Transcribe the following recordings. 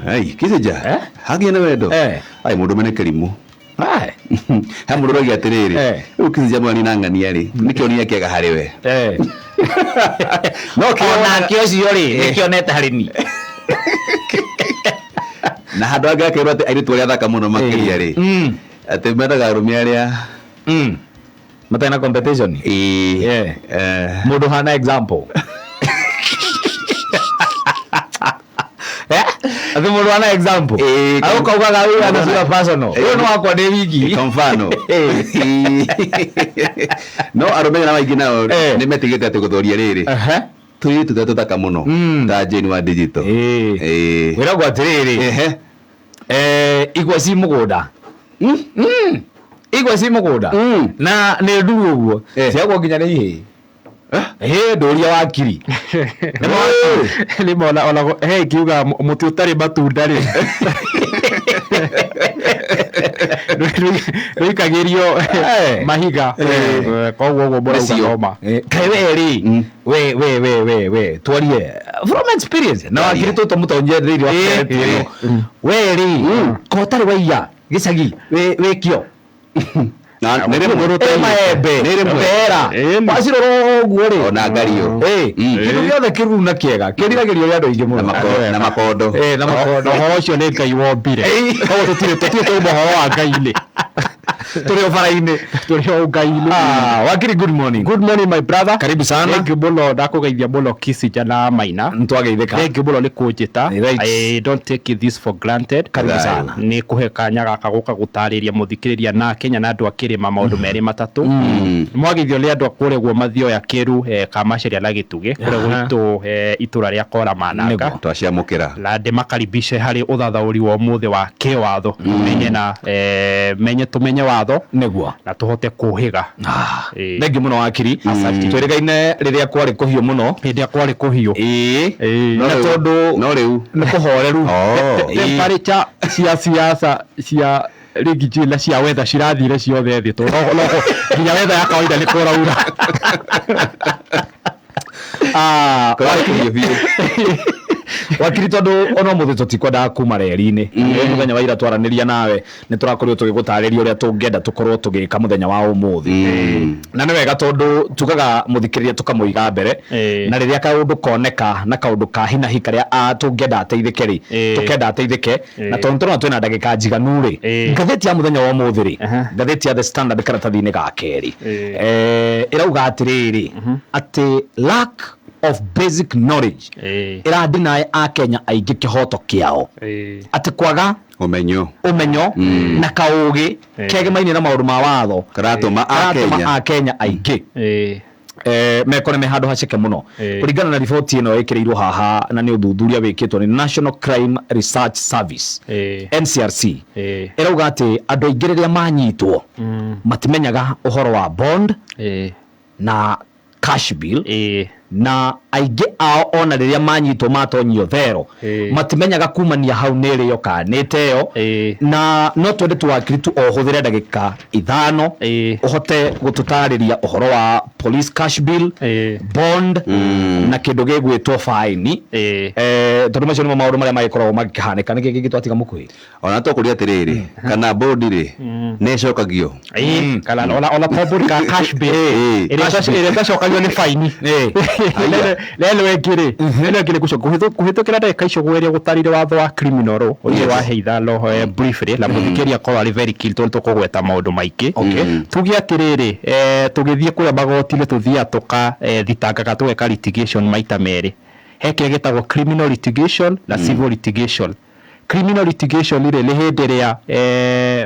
Ai, Kisinja. Eh? Hakinya nĩ wendo. Eh. Ai, mũndũ mene kĩrimũ. Ai. He mũndũ ũroiga atĩrĩrĩ. Eh. Rĩu Kisinja mwana na ng'ania rĩ, nĩ kĩonia kĩega harĩ we. Eh. No kĩona Onake ũcio rĩ, Eh. nĩkĩonete harĩ ni. Na handũ hangĩ akerwo atĩ airĩtu arĩa athaka mũno makĩria rĩ. Atĩ mendaga arũme arĩa Matarĩ na competition. Ĩĩ. Yeah. Eh. Mũndũ hana example. Eh? Atĩ mũndũ hana example. Ĩĩ, Au kaugaga ũyũ ana sura personal. Eh. Ũyũ nĩ wakwa ndĩ wiki. Kwa mfano. No arũme na maingĩ nao Eh. nĩ metigĩte atĩ gũthoria rĩrĩ. Aha. Tũirĩtu tũrĩa tũthaka mũno ta Jane wa digital. Ĩĩ. Ĩĩ. Wĩragwo atĩrĩrĩ. Ehe. Eh, igwa ci mũgũnda. Igwa ci mũgũnda. Na nĩ nduru ũguo. Eh. Ciagwo nginya nĩ ihĩĩ. Ĩĩ ndũria wakiri. Nĩ ma wakiri. Rĩmwe ona he ingiuga mũtĩ ũtarĩ matunda rĩ rũikagĩrio Eh. mahiga. Eh. Eh, koguo ũguo mũrauga Nĩcio. noma. Eh, kaĩ we rĩ we we we we we twarie from experience na wakiri tũtũ mũtonye thĩinĩ wa Eh, kereti ĩno. We rĩ ko ũtarĩ waiya gĩcagi wĩ kĩo Na nĩ rĩmwe. Ĩ maembe Nĩ rĩmwe. mbera Ĩ nĩ. wacirora ũguo rĩ Ona ngario. Ĩ, kĩndũ gĩothe kĩruru na kĩega kĩriragĩrio nĩ andũ aingĩ mũno Na na makondo. Ĩ, na makondo. Na ũhoro ũcio nĩ Ngai wombire, koguo tũtirĩ twauma ũhoro wa Ngai-inĩ. Tũrĩ o bara-inĩ. Tũrĩ o Ngai-inĩ. Ah, wakiri, good morning. Good morning, my brother. Karibu sana. Thank you mũno, ndakũgeithia mũno Kisinja na Maina. Nĩtwageithĩka. Thank you mũno nĩ kũnjĩta. Right. I don't take this for granted. Karibu sana. Nĩ kũhe kanya gaka gũka gũtarĩria mũthikĩrĩria na Kenya na andũ a kĩrĩma maũndũ merĩ matatũ. Mwageithio nĩ andũ a kũrĩa guo Mathioya Kĩru, Kamaceria na Gĩtugĩ kũrĩa gwitũ, itũra rĩa Kora Mananga. Nĩguo. Twaciamũkĩra. Na ndĩmakaribishe harĩ ũthathaũri wa ũmũthĩ wa kĩwatho, menye na menye tũmenye watho Nĩguo. Na tũhote kũhĩga. Ah, Ĩĩ. Thengiũ mũno wakiri. Twĩrĩgaine rĩrĩa kwarĩ kũhiũ mũno. Hĩndĩ ĩrĩa kwarĩ kũhiũ. Ĩĩ. Ĩĩ. Na tondũ No rĩu. nĩ kũhoreru. Oh. Ĩĩ. Temperature cia siasa cia rigi G na cia weather cirathire ciothe thĩ tondũ no nginya weather ya kawaida nĩ kũraura. Ah, Kwarĩ kũhiũ biũ. Wakiri, tondũ ona ũmũthĩ tũtikwendaga kuma reri-inĩ. Nĩ mũthenya wa ira twaranĩria nawe, nĩ tũrakorirwo tũgĩgũtarĩria ũrĩa tũngĩenda tũkorwo tũgĩka mũthenya wa ũmũthĩ, na nĩ wega tondũ tugaga mũthikĩrĩria tũkamũiga mbere, na rĩrĩa kaũndũ koneka na kaũndũ ka hinahi karĩa tũngĩenda ateithĩke rĩ, tũkenda ateithĩke. Na tondũ tũrona twĩna ndagĩka njiganu rĩ, ngathĩti ya mũthenya wa ũmũthĩ rĩ, ngathĩti ya The Standard karatathi-inĩ ga kerĩ, ĩrauga atĩrĩrĩ, atĩ lack of basic knowledge ĩradinaĩ akenya aingĩ kĩhoto kĩao, atĩ kwaga Ũmenyo. Ũmenyo na kaũgĩ kegemaine na maũndũ ma watho Karatũma karatũma Akenya. Akenya aingĩ mekore me handũ haceke mũno. Kũringana na riboti ĩno ĩkĩrĩirwo haha na nĩ ũthuthuria wĩkĩtwo nĩ National Crime Research Service, NCRC, ĩrauga atĩ andũ aingĩ rĩrĩa manyitwo matimenyaga ũhoro wa bond na cash bail, na aingĩ ao ona rĩrĩa manyitwo matonyio thero matimenyaga kumania hau nĩ ĩrĩo kana nĩ ĩteo. Na no twende tu wakiri tu o hũthĩre ndagĩka 5 ũhote gũtũtarĩria ũhoro wa police cash bail, bond na kĩndũ gĩgwĩtwo faini, tondũ macio nĩmo maũndũ marĩa magĩkoragwo magĩkĩhanĩka. Nĩkĩ kĩngĩ twatiga mũkuhĩ? Ona tũkũria atĩrĩrĩ, kana bond rĩ nĩ ĩcokagio? Ĩĩ, kana ona to bond ka cash bail ĩrĩa ĩrĩa ĩtacokagio nĩ faini. Na ĩno ĩngĩ rĩ, ĩno ĩngĩ nĩ kũhĩtũkĩra ndagĩka icio gũgeria gũtarĩria watho wa criminal law ũcio wa he 5 briefly, na mũthikĩrĩria akorwo arĩ very keen tondũ tũkũgweta maũndũ maingĩ. Tuge atĩrĩrĩ, tũgĩthiĩ kũrĩa magoti-inĩ tũthiaga tũka thitangaga tũgeka litigation maita merĩ. He kĩrĩa gĩtagwo criminal litigation na civil litigation. Criminal litigation rĩ, nĩ hĩndĩ ĩrĩa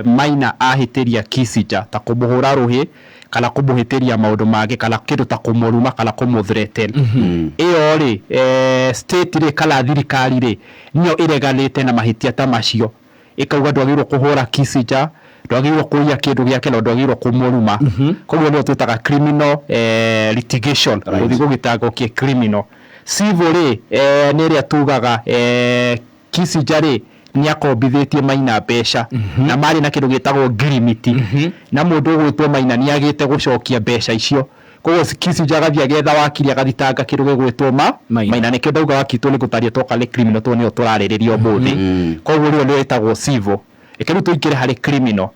Maina ahĩtĩria Kissinger ta kũmũhũra rũhĩ kana kũmũhĩtĩria maũndũ mangĩ kana kĩndũ ta kũmũruma kana kũmũ threaten. Ĩyo rĩ, state rĩ kana thirikari rĩ, nĩyo ĩreganĩte na mahĩtia ta macio, ĩkauga ndwagĩrĩirwo kũhũra Kissinger, ndwagĩrĩirwo kũiya kĩndũ gĩake na ndwagĩrĩirwo kũmũruma. Koguo nĩyo twĩtaga criminal litigation, gũthiĩ gũgĩtangwo kĩ criminal. Civil rĩ, nĩ ĩrĩa tugaga Kissinger rĩ nĩ akombithĩtie Maina mbeca na marĩ na kĩndũ gĩtagwo ngirimiti, na mũndũ ũgwĩtwo Maina nĩ agĩte gũcokia mbeca icio. Koguo Kissinger agathiĩ agetha wakiri agathitanga kĩndũ gĩgwĩtwo ma Maina. Maina. Nĩkĩo ndauga wakiri tũ nĩ gũtaria toka nĩ criminal, tondũ nĩyo tũrarĩrĩria ũmũthĩ. Koguo rĩo nĩyo ĩtagwo civil. Reke rĩu tũingĩre harĩ criminal.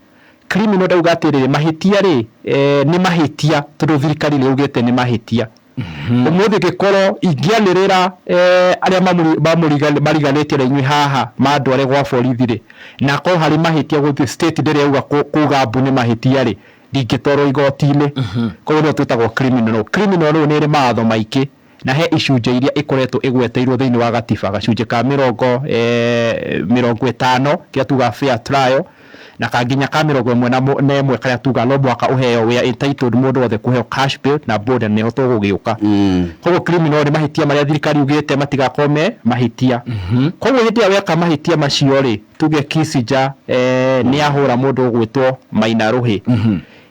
Criminal ndauga atĩrĩrĩ, mahĩtia rĩ, nĩ mahĩtia tondũ thirikari nĩ yugĩte nĩ mahĩtia. Ũmũthĩ ngĩkorwo ingĩanĩrĩra arĩa mariganĩtie na inyuĩ haha mandware gwa borithi rĩ, na akorwo harĩ mahĩtia gũthiĩ state ndĩrĩ yauga kuga mbu nĩ mahĩtia rĩ, ndingĩtwarwo igoti-inĩ. Koguo nĩyo twĩtagwo criminal law. Criminal law nĩ ĩrĩ mawatho maingĩ na he icunjĩ iria ikoretwo ĩgweteirwo thĩinĩ wa gatiba, gacunjĩ ka 50 kĩrĩa tugaga fair trial, na ka nginya ka 11 karĩa tugaga no mũhaka ũheo, we are entitled mũndũ wothe kũheo cash bail na bond, na nĩho tũgũgĩũka. Koguo criminal nĩ mahĩtia marĩa thirikari yugĩte matigakorwo me mahĩtia. Koguo hĩndĩ ĩrĩa weka mahĩtia macio rĩ, tuge Kissinger nĩ ahũra mũndũ ũgwĩtwo Maina Rũhĩ,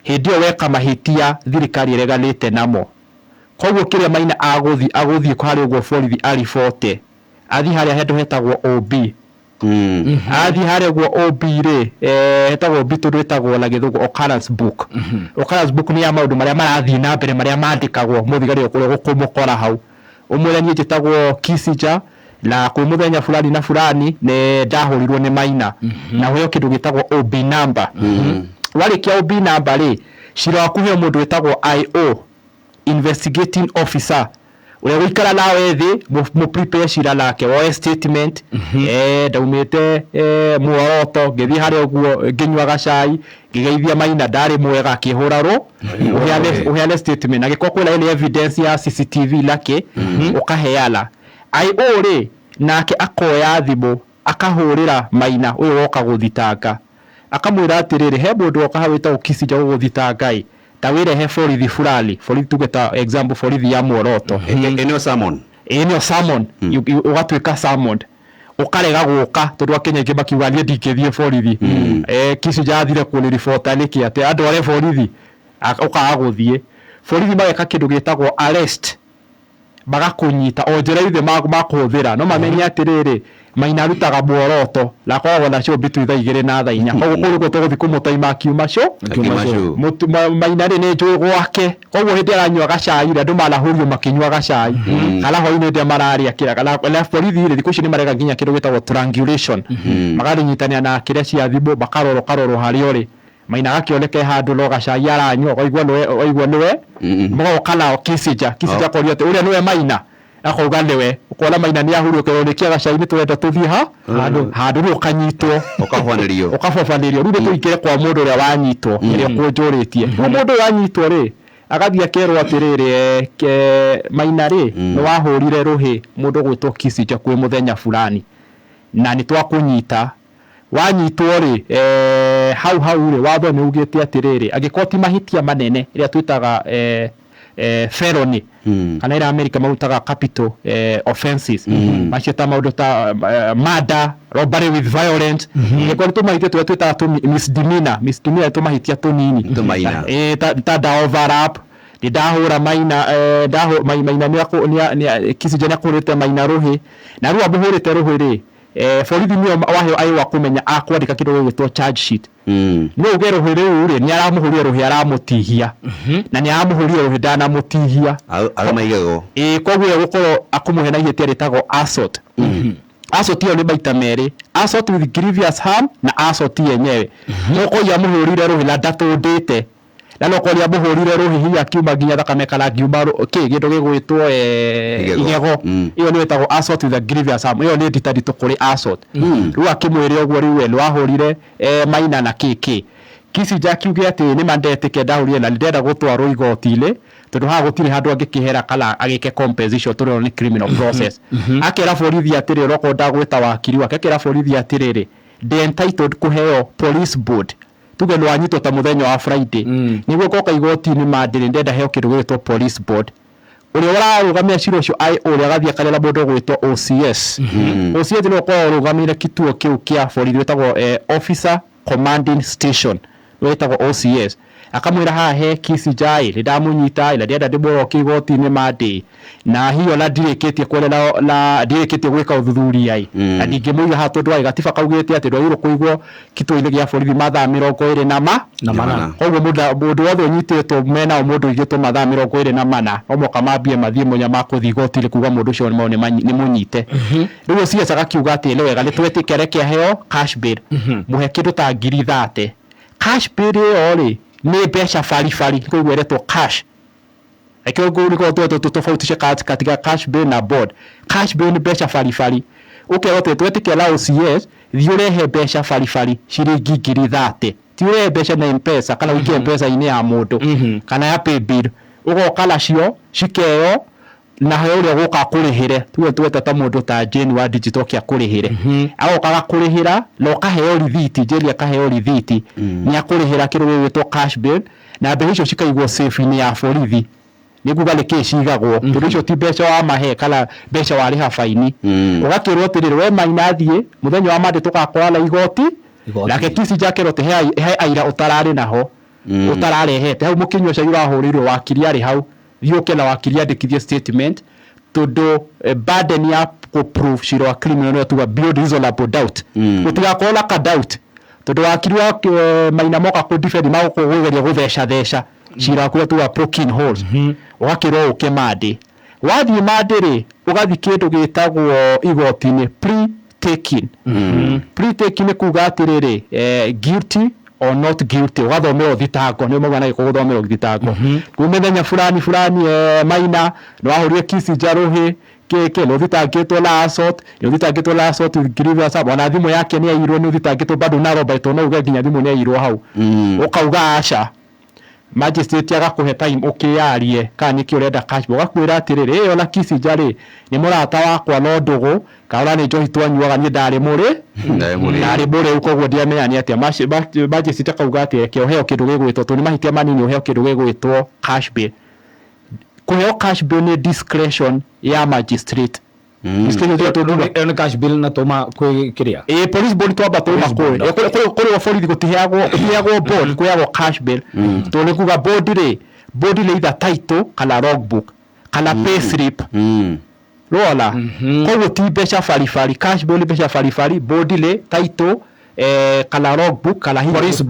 hĩndĩ ĩyo weka mahĩtia thirikari ĩreganĩte namo. Koguo kĩrĩa Maina agũthiĩ harĩa ũguo borithi aribote, athiĩ harĩa handũ hetagwo OB. Athiĩ harĩa ũguo OB rĩ, hetagwo OB tondũ ĩtagwo na gĩthũngũ occurrence book. Occurrence book nĩ ya maũndũ marĩa marathiĩ na mbere marĩa mandĩkagwo mũthigari ũkũrĩa gũkũmũkora hau. Ũmwĩre niĩ njĩtagwo Kissinger na kwĩ mũthenya fulani na fulani nĩ ndahũrirwo nĩ Maina, na ũheo kĩndũ gĩtagwo OB number. Warĩkia OB number rĩ, cira waku ũheo mũndũ wĩtagwo IO, investigating officer, ũrĩa gũikara nawe thĩ mũ prepare cira nake, woe statement, ndaumĩte muoroto ngĩthiĩ harĩa ũguo ngĩnyua gacai ngĩgeithia Maina, ndarĩ mwega akĩhũra rũ, ũheane statement, na gĩkorwo kwĩna any evidence ya CCTV nakĩ ũkaheana. IO rĩ, nake akoya thimũ akahũrĩra Maina ũyũ woka gũthitanga, akamwĩra atĩrĩrĩ, he mũndũ woka hau wĩtagwo Kissinger gũgũthitanga ĩ, ta wĩrehe borithi fulani, borithi tuge ta example borithi ya Muoroto. Ĩno summon. Ĩĩ, nĩyo summon. Ũgatuĩka summoned, ũkarega gũka tondũ akenya aingĩ makiuga niĩ ndingĩthiĩ borithi. Kissinger athire kũniribota nĩkĩ atĩ andũ arĩa borithi, ũkaga gũthiĩ borithi, mageka kĩndũ gĩtagwo arrest, magakũnyita o njĩra ithe makũhũthĩra no mamenye atĩrĩrĩ, Maina arutaga Muoroto na akoragwo na show between thaa 2 na thaa 4, koguo kũu nĩkuo tũgũthiĩ kũmũtaima akiuma show. Akiuma show. Maina rĩ, nĩ njũĩ gwake, koguo hĩndĩ aranyua gacai rĩ, andũ manahũrio makĩnyua gacai kana hwaĩ-inĩ hĩndĩ ĩrĩa mararĩa kĩra kana na borithi rĩ, thikũ ici nĩ mareka nginya kĩndũ gĩtagwo triangulation, makanyitanĩra na kĩrĩa cia thimũ, makarorwo karorwo harĩa ũrĩ. Maina agakĩoneka e handũ no gacai aranyua, ũkaigua nĩwe, ũkaigua nĩwe, mũgoka nao Kissinger. Kissinger akoria atĩ ũrĩa nĩwe Maina, akauga nĩwe, ũkona Maina nĩ ahurwo kĩroro kĩa gacai, nĩ tũrenda tũthiĩ ha handũ rĩu ũkanyitwo. Ũkahobanĩrio. Ũkabobanĩrio. Rĩu nĩ tũingĩre kwa mũndũ ũrĩa wanyitwo, ĩrĩa ũkũnjũrĩtie. Rĩu mũndũ ũyũ wanyitwo rĩ, agathiĩ akerwo atĩrĩrĩ, Maina rĩ, nĩ wahũrire rũhĩ mũndũ ũgwĩtwo Kissinger kwĩ mũthenya fulani na nĩ twakũnyita. Wanyitwo rĩ, hau hau rĩ, watho nĩ ugĩte atĩrĩrĩ, angĩkorwo ti mahĩtia manene ĩrĩa twĩtaga felony, kana ĩrĩa America marutaga capital offenses, macio ta maũndũ ta murder, robbery with violence, angĩkorwo nĩ tũmahĩtia tũrĩa twĩtaga tũ misdemeanor, misdemeanor nĩ tũmahĩtia tũnini. Tũmaina. Ta nda overlap nĩ ndahũra Maina, Maina nĩ Kissinger nĩ akũhũrĩte Maina rũhĩ, na rĩu amũhũrĩte rũhĩ rĩ, borithi nĩo waheo ayũ kũmenya akwandĩka kĩndũ gĩgwĩtwo charge sheet. No uge rũhĩ rĩu rĩ, nĩ aramũhũrire rũhĩ aramũtihia, na nĩ aramũhũrire rũhĩ ndanamũtihia. Arũma igego. Ĩĩ, koguo ĩgũkorwo akũmũhe na ihĩtia rĩtagwo assault. Assault ĩyo nĩ maita merĩ, assault with grievous harm na assault yenyewe. No korwo amũhũrire rũhĩ na ndatũndĩte, na no korwo amũhũrire rũhĩ hihi akiuma nginya thakame kana ngiuma kĩ kĩndũ gĩgwĩtwo Igego. Igego. Ĩyo nĩyo ĩtagwo assault with a grievous harm. Ĩyo nĩ nditanditũ kũrĩ assault. Rĩu akĩmwĩre ũguo, rĩu we nĩwahũrire Maina na kĩkĩ, Kissinger akiuge atĩ nĩ ma ndetĩkia ndahũrire na ndĩrenda gũtwarwo igoti-inĩ tondũ haha gũtirĩ handũ angĩkĩhera kana agĩke compensation tondũ ĩyo nĩ criminal process. Akera borithi atĩrĩ, onokorwo ndagwĩta wakiri wake, akera borithi atĩrĩrĩ, ndĩ entitled kũheo police board. Tuge nĩ wanyitwo ta mũthenya wa Friday, nĩguo ngoka igoti-inĩ Monday, ndĩrenda heo kĩndũ gĩgwĩtwo police board. Ũrĩa ũrarũgamia cira ũcio ai ũrĩa agathiĩ akarera mũndũ ũgwĩtwo OCS. OCS nĩwe ũkoragwo ũrũgamĩrĩire kituo kĩu kĩa borithi, wĩtagwo officer commanding station, nĩwe wĩtagwo OCS. Akamwĩra haha he Kisija ĩ, nĩ ndamũnyita ĩ, na ndĩrenda ndĩmũrokie igoti-inĩ Monday, na hihi ona ndirĩkĩtie kwaria na, na ndirĩkĩtie gwĩka ũthuthuria ĩ, na ndingĩmũiga haha tondũ arĩ gatiba kaugĩte atĩ ndwagĩrĩirwo kũigwo kituo-inĩ gĩa borithi mathaa 24. Na mana. Koguo mũndũ wothe ũnyitĩtwo menao mũndũ ũigĩtwo mathaa 24 no mũhaka mambie mathiĩ mũnya makũthiĩ igoti-inĩ kuga mũndũ ũcio nĩ mũnyite. Rĩu OCS agakiuga atĩ nĩ wega nĩ twetĩkia reke aheo cash bail, mũhe kĩndũ ta 30,000. Cash bail ĩyo rĩ nĩ mbeca baribari, koguo ĩretwo cash. Reke nĩguo tũtofautishe katika cash bail na bond. Cash bail nĩ mbeca baribari. Ũkerwo atĩ twetĩkia na OCS, thiĩ ũrehe mbeca baribari ciringi 30,000. Ti ũrehe mbeca na M-Pesa kana ũikie M-Pesa-inĩ ya mũndũ kana ya paybill. Ũgoka nacio cikeo na he ũrĩa ũgũka akũrĩhĩre. Tuge tweta ta mũndũ ta Jane wa digital oke akũrĩhĩre. Agoka agakũrĩhĩra na ũkaheo rithiti, Jane akaheo rithiti. Nĩ akũrĩhĩra kĩndũ gĩgwĩtwo cash bail na mbeca icio cikaigwo safe-inĩ ya borithi. Nĩ kuga nĩkĩ cigagwo, tondũ icio ti mbeca wamahe kana mbeca warĩha baini. Ũgakĩrwo atĩrĩrĩ, we Maina thiĩ, mũthenya wa Monday tũgakorana igoti, nake Kisija akerwo atĩ he aira ũtararĩ naho, ũtararehete. Hau mũkĩnyua cai ũrahũrĩirwo wakiri arĩ hau, thiĩ ũke na wakiri andĩkithie statement, tondũ burden ya kũ prove cira wa criminal nĩyo tuga beyond reasonable doubt. Gũtigakorwo na ka doubt, tondũ wakiri wa Maina moka kũ defend magũkũgeria gũtheca theca cira waku ũrĩa tuga poking holes. Ũgakĩrwo ũke Monday. Wathiĩ Monday rĩ, ũgathiĩ kĩndũ gĩtagwo igoti-inĩ plea taking. Plea taking nĩ kuga atĩrĩrĩ, guilty or not guilty, ũgathomerwo thitango, nĩ mauga na gĩkũyũ gũthomerwo thitango. Kuma mĩthenya fulani fulani, Maina nĩ wahũrire Kisija rũhĩ kĩkĩ, nĩ ũthitangĩtwo na assault, nĩ ũthitangĩtwo na assault with grievous harm, ona thimũ yake nĩ yaiyirwo, nĩ ũthitangĩtwo bado na robbery, tondũ no uge nginya thimũ nĩ yaiyirwo hau. Ũkauga aca. Magistrate agakũhe time ũkĩyarie kana nĩkĩ ũrenda cash bail, ũgakwĩra atĩrĩrĩ, ĩ ona Kisija rĩ nĩ mũrata wakwa no ndũgũ, kana ona nĩ njohi twanyuaga niĩ ndarĩ mũrĩ, ndarĩ mũrĩu, koguo ndiamenya nĩ atĩa. Magistrate akauga atĩ reke ũheo kĩndũ gĩgwĩtwo, tondũ nĩ mahĩtia manini, ũheo kĩndũ gĩgwĩtwo cash bail. Kũheo cash bail nĩ discretion ya magistrate. Discretion ya tondũ Ĩyo nĩ cash bail na tũma kwĩ kĩrĩa? Ĩ, police bond twamba tũma Police bond. Kũrĩ borithi gũtiheagwo bond, kũheagwo cash bail. Tondũ nĩ kuga bond rĩ, bond nĩ either title kana logbook kana pay slip. Rora, koguo ti mbeca baribari, cash bail nĩ mbeca baribari, bond nĩ title, kana logbook kana hihi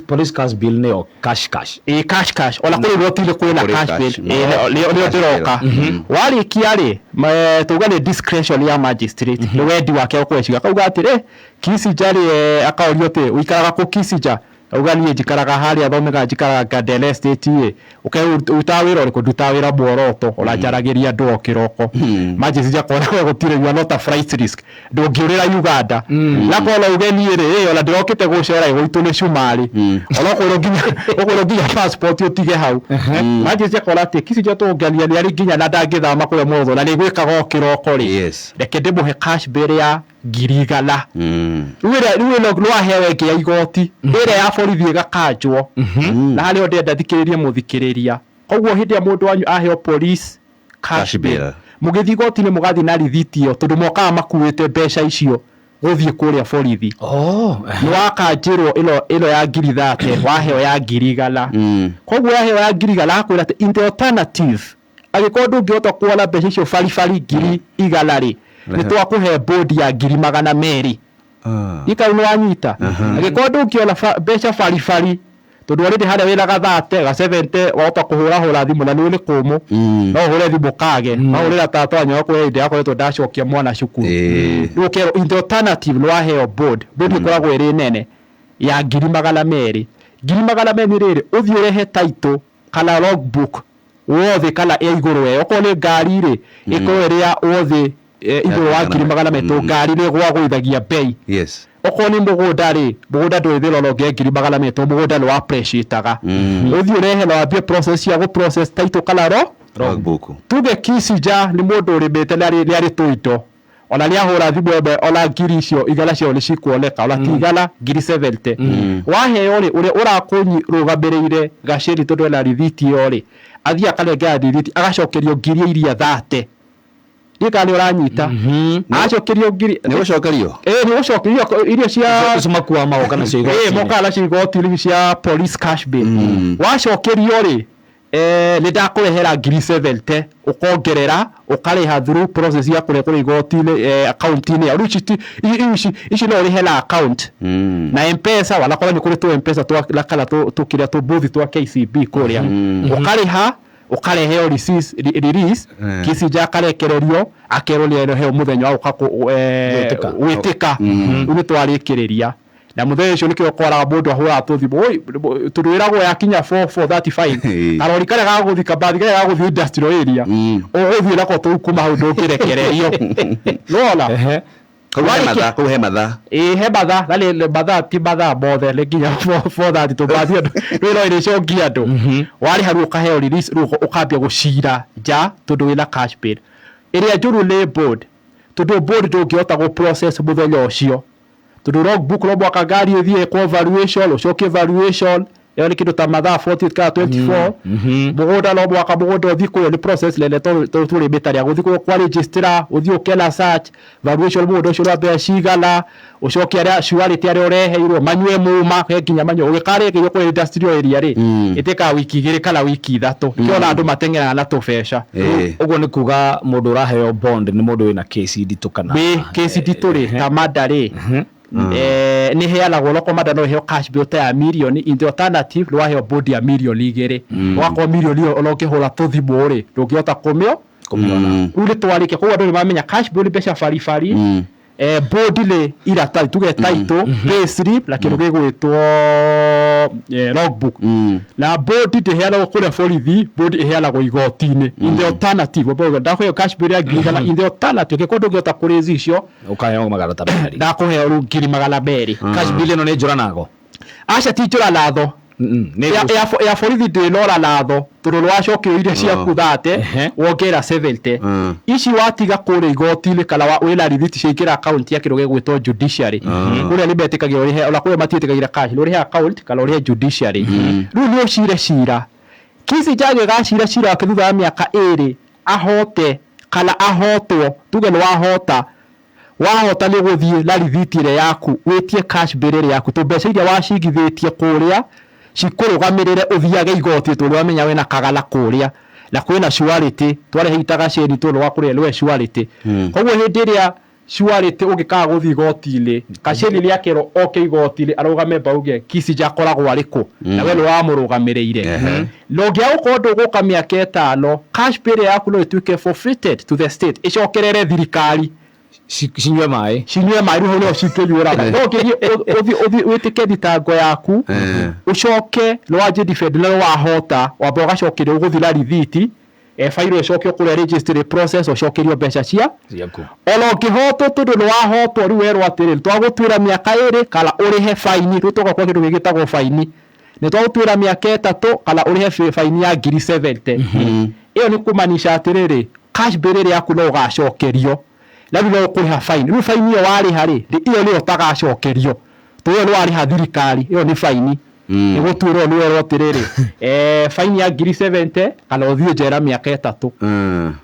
Police cash bail nĩyo cash cash. Ĩ, cash cash. Ona kũrĩ igoti-inĩ kwĩna Kũrĩ cash cash. bail. Ĩ, nĩyo Cash bail. ndĩroka. Warĩkia rĩ, tuge nĩ discretion ya magistrate, nĩ wendi wake ũkweciria. Akauga atĩrĩ, Kisija rĩ, akaũrio atĩ ũikaraga kũ Kisija? Auga niĩ njikaraga harĩa thomega, njikaraga Garden Estate ĩ. Ũrutaga wĩra ũrĩkũ? Ndutaga wĩra Muoroto, ona njaragĩria andũ o kĩroko. Magistrate akona we gũtirĩ, you are not a flight risk. Ndũngĩũrĩra Uganda. Na kona uge niĩ rĩ, ĩ, ona ndĩrokĩte gũcera gwitũ nĩ Cumarĩ. Ona ũkwĩrwo nginya passport ũtige hau. Magistrate akona atĩ Kisija tũngania nĩ arĩ nginya na ndangĩthama kũrĩa Muoroto na nĩ gwĩkaga o kĩroko rĩ. Reke ndĩmũhe cash bail ya 100,000. Rĩu ĩno nĩ waheo ĩngĩ ya igoti, ĩrĩa ya borithi ĩgakanjwo. Na harĩa ndĩrenda thikĩrĩrie mũthikĩrĩria. Koguo hĩndĩ ĩrĩa mũndũ wanyu aheo police cash Cash bail, bail. mũgĩthiĩ igoti-inĩ mũgathiĩ na rithiti ĩyo, tondũ mokaga makuĩte mbeca icio gũthiĩ kũrĩa borithi. Nĩ wakanjĩrwo ĩno ya 30,000, waheo ya 100,000. Koguo waheo ya 100,000 akwĩra atĩ in the alternative, angĩkorwo ndũngĩhota kuona mbeca icio baribari 100,000 rĩ, nĩ twakũhe bond ya 200,000. Ikau nĩ wanyita. Angĩkorwo ndũngĩona mbeca baribari, tondũ already harĩa wĩna gathate, ga 70, wahota kũhũrahũra thimũ na nĩ kũmũ. No ũhũre thimũ kage. No ũhũrĩra tata wanyu akwĩre hĩndĩ akoretwo ndacokia mwana cukuru. Rĩu ũkerwo in the alternative nĩ waheo bond. Bond ĩkoragwo ĩrĩ nene ya 200,000. 200,000 nĩ rĩrĩ, ũthiĩ ũrehe title kana logbook wothe kana ĩ igũrũ ĩyo. Okorwo nĩ ngari rĩ, ĩkorwo ĩrĩ ya wothe, igũrũ wa 200,000, ngari nĩ ĩgwagũithagia bei. Okorwo nĩ mũgũnda rĩ, mũgũnda ndũrĩ thĩna ona ũngĩoya 200,000, tondũ mũgũnda nĩ wa appreciate-aga. Ũthiĩ ũrehe na wambie process cia gũ process title kana Logbook. Tuge Kisija nĩ mũndũ ũrĩmĩte na nĩ arĩ tũindo. Ona nĩ ahũra thimũ ĩmwe, ona ngiri icio igana ciao nĩ cikuoneka, ona ti igana, 70,000. Waheo rĩ, ũrĩa ũrakũrũgamĩrĩire gacĩri tondũ ena rithiti ĩyo rĩ, athiĩ akanengera rithiti, agacokerio ngiri iria 30. Ndiũĩ kana nĩ ũranyita. Acokerio ngiri Nĩ gũcokerio. Ĩĩ, nĩ gũcokerio irio cia Icio makuaga magoka nacio ĩĩ igoti-inĩ. Mokaga nacio igoti-inĩ cia police cash bail. Wacokerio rĩ, nĩ ndakũrehera ngiri 70 ũkongerera ũkarĩha through process ya kũrĩa kũrĩa igoti-inĩ, account-inĩ ya rĩu ici no ũrĩhe na account na M-Pesa, wanakorwo nĩ kũrĩ tũ M-Pesa twa na kana tũ kĩrĩa tũ booth twa KCB kũrĩa, ũkarĩha ũkareheo release. Kicinja akarekererio, akerwo nĩ areheo mũthenya wa gũka Gwĩtĩka. Gwĩtĩka. Rĩu nĩ twarĩkĩrĩria na mũthenya ũcio nĩkĩo ũkoraga mũndũ ahũraga tũthimũ, "Oi," tondũ wĩragwo yakinya 4:35, karori karĩa gagũthiĩ, kambathi karĩa gagũthiĩ industrial area, ũgũthiĩ nako tũu kuma hau ndũngĩrekererio, nĩwona? Kau he mathaa, kau he mathaa. Ĩĩ, he mathaa, na nĩ mathaa, ti mathaa mothe, nĩ nginya 4:30 tũmbathi andũ rĩu no ĩrĩcokia andũ. Warĩha rĩu ũkaheo release, rĩu ũkambia gũcira nja tondũ wĩna cash bail. Ĩrĩa njũru nĩ bond, tondũ bond ndũngĩhota gũ process mũthenya ũcio, tondũ logbook no mũhaka ngari ĩthiĩ ĩkwo valuation, ũcokie valuation ĩyo nĩ kĩndũ ta mathaa 48 kana 24. Mũgũnda no mũhaka mũgũnda ũthiĩ kũrĩa, nĩ process nene tondũ tũrĩmĩte rĩa gũthiĩ kũrĩa kwa registrar, ũthiĩ ũke na search valuation, mũgũnda ũcio ũrĩa mbeca cigana, ũcoke arĩa surety arĩa ũreheirwo manyue muma he nginya manyue ũgĩkarĩkĩrio kũrĩa industrial area rĩ, ĩtĩkaga wiki 2 kana wiki 3. Nĩkĩo ona andũ mateng'eraga na tũbeca. Ũguo nĩ kuga mũndũ ũraheo bond nĩ mũndũ wĩna kesi nditũ kana? Wĩ kesi nditũ rĩ, ta manda rĩ, nĩ heanagwo loko manda no ĩheo cash bail ta ya mirioni. In the alternative nĩ waheo bond ya mirioni 2, ũgakorwo mirioni ĩyo ona ũkĩhũra tũthimũ rĩ, ndũngĩhota kũmĩo Kũmĩona. Rĩu nĩ twarĩkia, koguo andũ nĩ mamenya cash bail nĩ mbeca baribari, bond nĩ iratathi, tuge title, pay slip na kĩndũ gĩgwĩtwo logbook. Na bond ndĩheanagwo kũrĩa borithi, bond ĩheanagwo igoti-inĩ. In the alternative ndakũheo cash bail ya 100,000, in the alternative ũngĩkorwo ndũngĩhota kũraise icio, Ũkaheo 200. Ndakũheo rĩu 200,000. Cash bail ĩno nĩ njũra nago? Aca, ti njũra natho. Nĩ Ya borithi ndĩnora natho tondũ nĩwacokio iria ciaku 30, wongerera 70. Ici watiga kũrĩa igoti-inĩ kana wĩna rithiti ciaingĩra account ya kĩndũ gĩgwĩtwo judiciary. Kũrĩa nĩ metĩkagĩra ũrĩhe, ona kũrĩa matiĩtĩkagĩra cash, nĩ ũrĩhe account kana ũrĩhe judiciary. Rĩu nĩ ũcire cira, Kissinger agĩgacira cira wake thutha wa mĩaka 2, ahote kana ahotwo, tuge nĩ wahota, wahota nĩ gũthiĩ na rithiti ĩrĩa yaku wĩtie cash bail ĩrĩa yaku, tondũ mbeca iria wacigithĩtie kũrĩa cikũrũgamĩrĩre ũthiage igoti, tondũ wamenya wĩna kagana kũrĩa na kwĩna surety, twarehe itagacĩni tondũ wa kũrĩa nĩwe surety. Koguo hĩndĩ ĩrĩa surety ũngĩkaga gũthiĩ igoti-inĩ, kacĩni nĩ akerwo oke igoti-inĩ arũgame bauge Kissinger akoragwo arĩ kũ, na we nĩ wamũrũgamĩrĩire. Na ũngĩaga gũkorwo ndũgũka mĩaka 5, cash bail yaku no ĩtuĩke forfeited to the state, ĩcokerere thirikari. Cinyue maĩ. Cinyue maĩ. Rĩu hau nĩho cingĩnyuĩra. No ũngĩthiĩ ũthiĩ wĩtĩke thitango yaku, ũcoke nĩ wanjie defend na nĩ wahota, wamba ũgacokerio, ũgũthiĩ na rithiti, bairo ĩcokio kũrĩa registry process, ũcokerio mbeca cia ciaku. Ona ũngĩhotwo, tondũ nĩ wahotwo, rĩu werwo atĩrĩ, twagũtuĩra mĩaka 2 kana ũrĩhe baini. Rĩu tũgoka kwa kĩndũ gĩgĩtagwo baini, nĩ twagũtuĩra mĩaka 3 kana ũrĩhe baini ya ngiri 70. Ĩyo nĩ kũmanisha atĩrĩrĩ, cash bail ĩrĩa yaku no ũgacokerio, na rĩu no ũkũrĩha baini. Rĩu baini ĩyo warĩha rĩ, ĩyo nĩyo ũtagacokerio, tondũ ĩyo nĩ warĩha thirikari, ĩyo nĩ baini. Nĩ gũtuĩrwo nĩ werwo atĩrĩrĩ, baini ya ngiri 70 kana ũthiĩ njera mĩaka 3.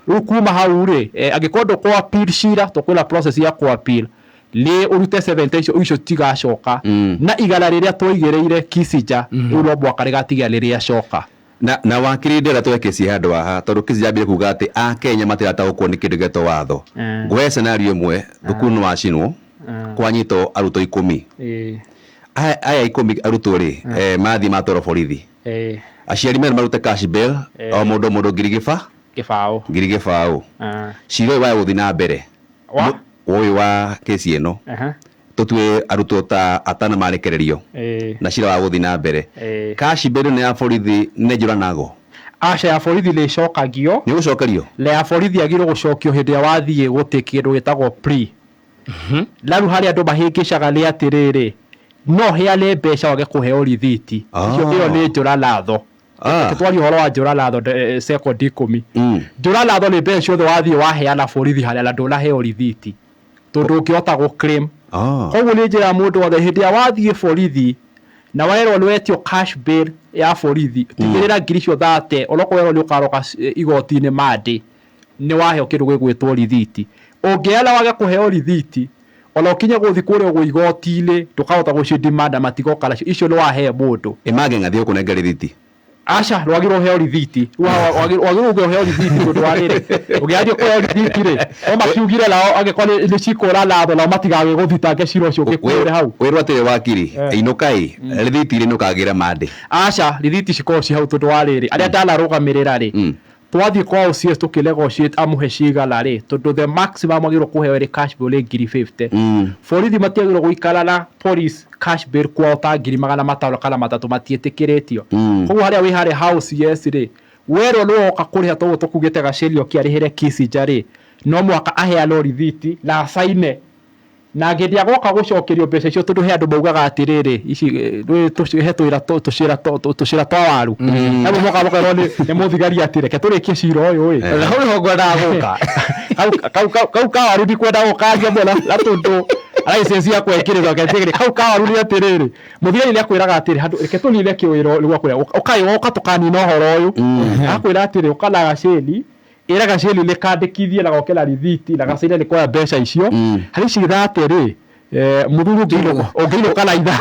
Rĩu kuma hau rĩ, angĩkorwo ndũkũ appeal cira, tũkwĩna process ya kũ appeal, nĩ ũrute 70 icio, icio citigacoka. Na igana rĩrĩa twaigĩrĩire Kissinger rĩu no mwaka rĩgatigia nĩ rĩacoka. Na wakiri, ndĩrenda tũhe kesi handũ haha, tondũ kesi yambire kuga atĩ Akenya matirataũkwo nĩ kĩndũ gĩetwo watho. Ngũhe scenario ĩmwe: thukuru nĩ wacinwo, kwanyitwo arutwo 10. Aya 10 arutwo rĩ, mathiĩ matwarwo borithi, aciari merwo marute cash bail, o mũndũ o mũndũ ngiri gĩba 20. Ngiri 20. Cira ũyũ waya gũthiĩ na mbere. Wa? Ũyũ wa kesi ĩno, tũtue arutwo ta atano marekererio na cira wa gũthiĩ na mbere, cash bail nĩ ya borithi nĩ njũra nago? Aca, ya borithi nĩ ĩcokagio. Nĩ gũcokerio? Na ya borithi yagĩrĩirwo gũcokio hĩndĩ ĩrĩa wathiĩ gũtĩ kĩndũ gĩtagwo plea. Na rĩu harĩa andũ mahĩngĩcaga nĩ atĩrĩrĩ, no heane mbeca wage kũheo rithiti. Ĩyo nĩ njũra natho. Reke twarie ũhoro wa njũra natho sekondi 10. Njũra natho nĩ mbeca ciothe wathiĩ waheana borithi harĩa na ndũnaheo rithiti, tondũ ũngĩhota gũ claim. Koguo nĩ njĩra mũndũ wothe, hĩndĩ ĩrĩa wathiĩ borithi na werwo nĩ wetio cash bail ya borithi, tigĩrĩra ngiri icio 30, onokorwo werwo nĩ ũkaroka igoti-inĩ Monday. Nĩ waheo kĩndũ gĩgwĩtwo rithiti. Ũngĩana wage kũheo rithiti, ona ũkinye gũthiĩ kũrĩa ũguo igoti-inĩ, ndũkahota gũcidimanda, matigoka nacio. Icio nĩ wahe mũndũ. Ĩ mangĩng'athia gũkũnengera rithiti? Aca, ndwagĩrĩirwo ũheo rithiti. Rĩu haha wagĩrĩirwo uge ũheo rithiti tondũ wa rĩrĩ, ũngĩanjia kũheo rithiti rĩ, no makiugire nao angĩkorwo nĩ cikũra natho nao matigagĩgũthitange cira ũcio ũngĩkũrĩre hau. Wĩrwo atĩrĩ wakiri, inũka ĩ, rithiti rĩ nĩũkagĩra Monday. Aca, rithiti cikoragwo ci hau tondũ wa rĩrĩ, arĩa ndanarũgamĩrĩra rĩ, twathiĩ kwa OCS tũkĩnegotiate amũhe cigana rĩ, tondũ the maximum agĩrĩirwo kũheo ĩrĩ cash bail nĩ ngiri 50. Borithi matiagĩrĩirwo gũikara na police cash bail kwao ta 500,000 kana 300, matiĩtĩkĩrĩtio. Koguo harĩa wĩ harĩa ha OCS rĩ, werwo nĩ woka kũrĩha toguo tũkugĩte Gacheri oke arĩhĩre Kissinger rĩ, no mũhaka aheanwo rithiti na acaine. Na hĩndĩ ĩrĩa agoka gũcokerio mbeca icio, tondũ he andũ maugaga atĩrĩrĩ, ici he twĩra tũcĩra twa waru. Amwe mokaga makerwo nĩ mũthigari atĩ reke tũrĩkie cira ũyũ ĩ. Na hau nĩho ngwendaga gũka. Kau ka waru ndikwenda gũkaria mũno, na tondũ license yakwa ĩkĩrĩ reke njĩgĩre. Kau ka waru nĩ atĩrĩrĩ, mũthigari nĩ akwĩraga atĩrĩ, handũ reke tũnine kĩwĩra rĩu akwĩra, ũkai woka tũkanina ũhoro ũyũ. Akwĩra atĩrĩ, ũka na Gacheri, ĩra Gacheri nĩ kandĩkithie na goke na rithiti na Gacheri nĩ kuoya mbeca icio. Harĩ ici thate rĩ, mũthuri ũngĩinũka na 5.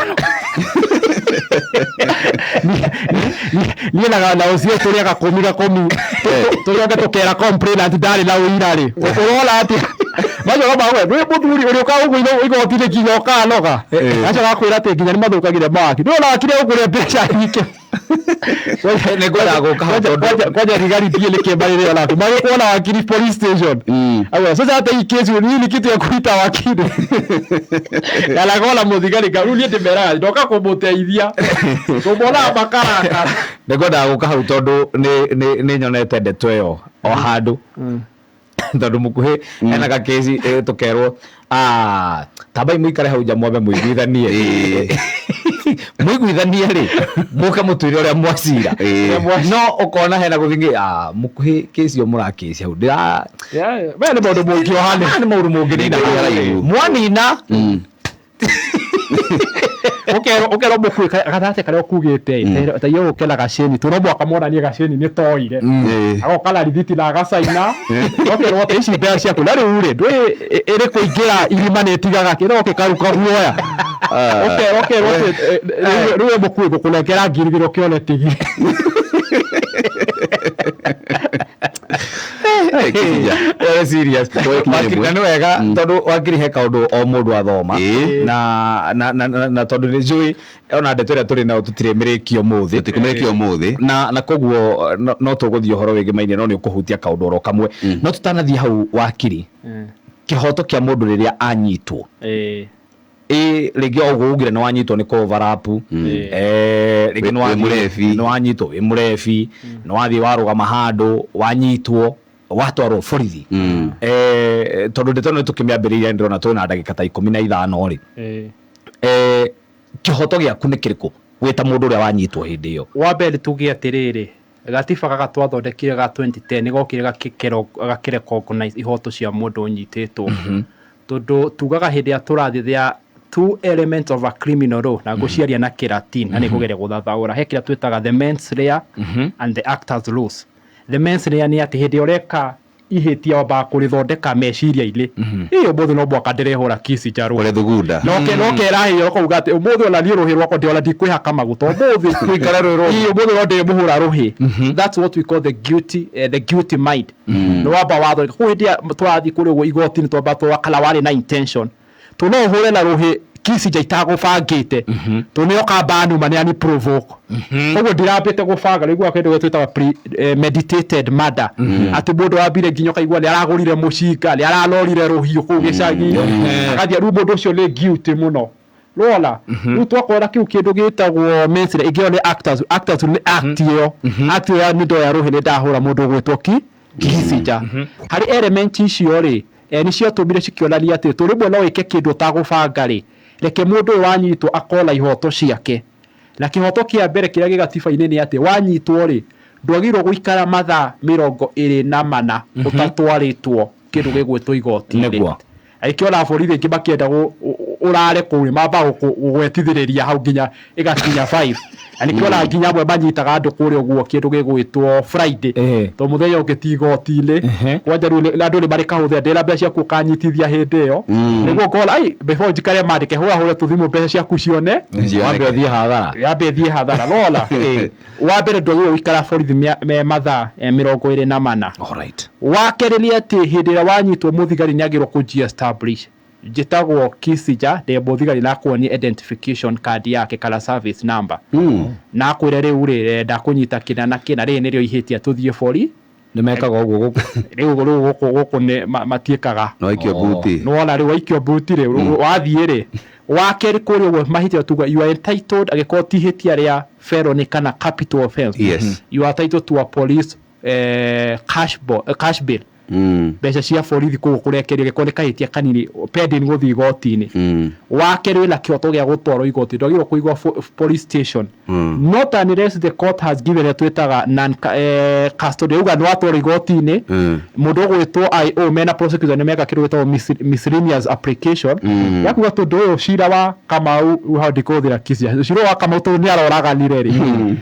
Niĩ na ũcio tũrĩa gakũmi gakũmi. Tũrĩa tũkera complainant ndarĩ na ũira rĩ. Ũrona atĩ macio no mawe, ndũĩ mũthuri ũrĩa ũkaga ũguo igoti-inĩ nginya ũkanoga. Gacoka gakwĩra atĩ nginya nĩ mathũkagĩra mawakiri. Ndũrona wakiri egũkũrĩa mbeca nyingĩ. Nĩ ngwendaga gũka hau tondũ Kwanja thigari ndiĩ nĩkĩ marĩrĩ onaku. Magĩkuona wakiri police station. Auga, sasa hata hii kesi nini kitu ya kuita wakiri. Na nagona mũthigari ka rĩu niĩ ndĩmeraga ndoka kũmũteithia. Tũmonaga makarakara. Nĩ ngwendaga gũka hau tondũ nĩ nyonete ndeto ĩyo o handũ. Tondũ mũkuhĩ hena gakesi tũkerwo, tambai mũikare hau nja mwambe mũiguithanie. Mũiguithanie rĩ, mũke mũtwĩre ũrĩa mwacira. No ũkona hena gũthiĩ, mũkuhĩ kesi ĩyo mũrakesi hau. Ndĩra We nĩ maũndũ mũngĩohana. Nĩ maũndũ mũngĩnina. Nĩ haraihu. Mwanina. Ũkerwo mũkuĩ gathate karĩa ũkugĩte, ta iyo ũke na Gacheri, tondũ no mũhaka monanie Gacheri nĩ toire. Agoka na rithiti na agacaina. Ũkerwo atĩ ici mbeca ciaku. Na rĩu rĩ, ndũĩ ĩrĩ kũingĩra irima nĩ ĩtigaga kĩ, no gĩkaruka guoya. Ũkerwo atĩ, rĩu we mũkuĩ ngũkũnengera ngiri igĩrĩ ũkĩone tigi. Very serious. Wakiri, na nĩ wega tondũ wakiri he kaũndũ o mũndũ athoma. Na tondũ nĩ njũĩ ona ndeto ĩrĩa tũrĩ nayo tũtirĩ mĩrĩkio ũmũthĩ. Tũtikũmĩrĩkia ũmũthĩ. Na koguo no tũgũthiĩ ũhoro wĩgĩmainie no nĩ ũkũhutia kaũndũ oro kamwe. No tũtanathiĩ hau wakiri, kĩhoto kĩa mũndũ rĩrĩa anyitwo. Rĩngĩ o ũguo ugire nĩ wanyitwo nĩ cover up. Rĩngĩ nĩ Wĩ mũrebi. Nĩ wanyitwo wĩ mũrebi, nĩ wathiĩ warũgama handũ, wanyitwo, watwarwo borithi. Tondũ ndeto ĩno nĩtũkĩmĩambĩrĩirie ndĩrona twĩna ndagĩka ta 15 rĩ. Kĩhoto gĩaku nĩ kĩrĩkũ wĩ ta mũndũ ũrĩa wanyitwo hĩndĩ ĩyo? Wa mbere tuge atĩrĩrĩ, gatiba gaka twathondekire ga 2010 nĩ gokire gakĩrecognize ihoto cia mũndũ ũnyitĩtwo. Tondũ tugaga hĩndĩ ĩrĩa tũrathiĩ there are two elements of a criminal law, na ngũciaria na kĩratin, na nĩ ngũgeria gũthathaũra. He kĩrĩa twĩtaga the mens rea and the actors laws. The mens rea nĩ atĩ hĩndĩ ĩrĩa ũreka ihĩtia wambaga kũrĩthondeka meciria-inĩ. Ĩ, ũmũthĩ no mũhaka ndĩrehũra kici njarũ. Ũrĩthugunda. Na ũkera hĩyo ũkauga atĩ ũmũthĩ ona niĩ rũhĩ rwakwa ona ndikwĩhaka maguta. Ũmũthĩ Rũikare rwĩ rũmũ. Ĩ, ũmũthĩ no ndĩmũhũra rũhĩ. That's what we call the guilty mind. Nĩ wamba wathondeka. Koguo hĩndĩ ĩrĩa tũrathiĩ kũrĩa ũguo igoti-inĩ twamba twa kana warĩ na intention. Tondũ no ũhũre na rũhĩ kici nja itagũbangĩte. Tondũ nĩ oka mbanuma nĩ ani provoke. Koguo ndirambĩte gũbanga, rĩu kĩndũ gĩtũ twĩtaga premeditated murder. Atĩ mũndũ wambire nginya ũkaigua nĩ aragũrire mũcinga, nĩ aranorire rũhiũ kũu gĩcagi. Agathiĩ, rĩu mũndũ ũcio nĩ guilty mũno. Rora, rĩu twakora kĩu kĩndũ gĩtagwo mens rea, ĩngĩ ĩyo nĩ actors, actors nĩ act ĩyo. Act ĩyo ya nĩ ndoya rũhĩ nĩ ndahũra mũndũ ũgwĩtwo Kissinger. Harĩ element icio rĩ, nĩ ciatũmire cikĩonania atĩ tondũ rĩmwe no wĩke kĩndũ ũtagũbanga rĩ, reke mũndũ ũyũ wanyitwo akorwo na ihoto ciake. Na kĩhoto kĩa mbere kĩrĩa gĩ gatiba-inĩ nĩ atĩ wanyitwo rĩ, ndwagĩrĩirwo gũikara mathaa mĩrongo ĩrĩ na mana ũtatwarĩtwo kĩndũ gĩgwĩtwo igoti-inĩ. Angĩkorwo na borithi aingĩ makĩenda ũrare kũu rĩ, mambaga gũgwetithĩrĩria hau nginya ĩgakinya 5. Na nĩkĩo ona nginya amwe manyitaga andũ kũrĩa ũguo kĩndũ gĩgwĩtwo Friday. Tondũ mũthenya ũngĩ ti igoti-inĩ. Kwanja rĩu andũ nĩ marĩ kahũthĩra ndĩna mbeca ciaku ũkanyitithia hĩndĩ ĩyo. Nĩguo ngona ai before njikare mandĩke hũra hũre tũthimũ mbeca ciaku cione. Wambe ũthiĩ hathara. Yambe ĩthiĩ hathara. Nĩwona? Wa mbere ndwagĩrĩirwo gũikara borithi mathaa 24. Wa kerĩ nĩ atĩ hĩndĩ ĩrĩa wanyitwo mũthigari nĩ agĩrĩirwo kũ establish njĩtagwo Kisija ndĩ mũthigari na akuonie identification card yake kana service number na akwĩre rĩu rĩ ndakũnyita kĩna na kĩna rĩrĩ nĩrĩo ihĩtia tũthiĩ bori. Nĩ mekaga ũguo gũkũ? Rĩu rĩu gũkũ gũkũ nĩ matiĩkaga. No waikio mbuti. Nĩwona rĩu waikio mbuti rĩ wathiĩ rĩ wa kerĩ kũrĩa ũguo mahĩtia tuga you are entitled angĩkorwo ti ihĩtia rĩa felony kana capital offense. You are entitled to a police cash, cash bail. Mbeca cia borithi kũu kũrekererio gĩkorwo nĩ kahĩtia kanini pending gũthiĩ igoti-inĩ. Wa kerĩ wĩna kĩhoto gĩa gũtwarwo igoti, ndwagĩrĩirwo kũigwo police station. Not unless the court has given ĩrĩa twĩtaga non custody. Uga nĩ watwarwo igoti-inĩ, mũndũ ũgwĩtwo IO mena prosecutor nĩ meka kĩndũ gĩtagwo miscellaneous application. Ya kuga tondũ ũyũ cira wa Kamau hau ndikũhũthĩra Kisia. Cira wa Kamau tondũ nĩ aroraganire rĩ.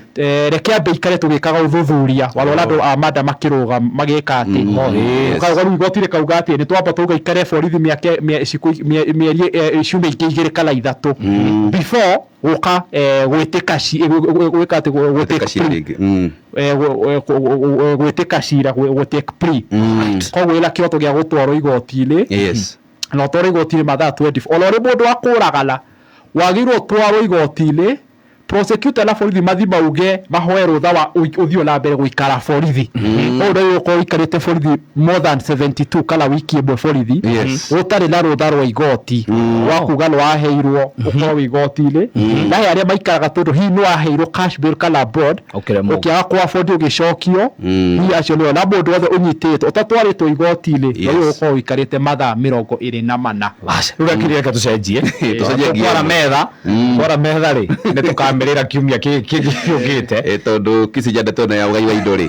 Reke ambe ikare tũgĩkaga ũthuthuria warora andũ a manda makĩrũga magĩka atĩ. Ũkauga rĩu igoti rĩkauga atĩ nĩ twamba twauga ikare borithi mĩaka mĩeri ciumia ingĩ igĩrĩ kana ithatũ before gũka gwĩtĩka gwĩka atĩ gwĩtĩka cira rĩngĩ. Gwĩtĩka cira gũ-take plea. Koguo wĩna kĩhoto gĩa gũtwarwo igoti-inĩ. Na ũtwarwo igoti-inĩ mathaa 24. Ona ũrĩ mũndũ wa kũragana wagĩrĩirwo ũtwarwo igoti-inĩ prosecutor na borithi mathi mauge mahoe rũtha wa ũthiĩ na mbere gũikara borithi. Ũũ ndwagĩrĩirwo gũkorwo ũikarĩte borithi more than 72 kana wiki ĩmwe borithi ũtarĩ na rũtha rwa igoti wa kuga nĩ waheirwo ũkorwo wĩ igoti-inĩ. Na he arĩa maikaraga tondũ hihi nĩ waheirwo cash bail kana bond ũkĩaga kũ afford ũgĩcokio, hihi acio nĩo. Na mũndũ wothe ũnyitĩtwo ũtatwarĩtwo igoti-inĩ ndwagĩrĩirwo gũkorwo ũikarĩte mathaa 24. Rĩu reke tũcenjie. Tũcenjie Twara metha, twara metha rĩ, nĩ tũkamĩrĩra kiumia gĩũkĩte. Tondũ Kisija ndeto ĩno ya ũgai wa indo rĩ,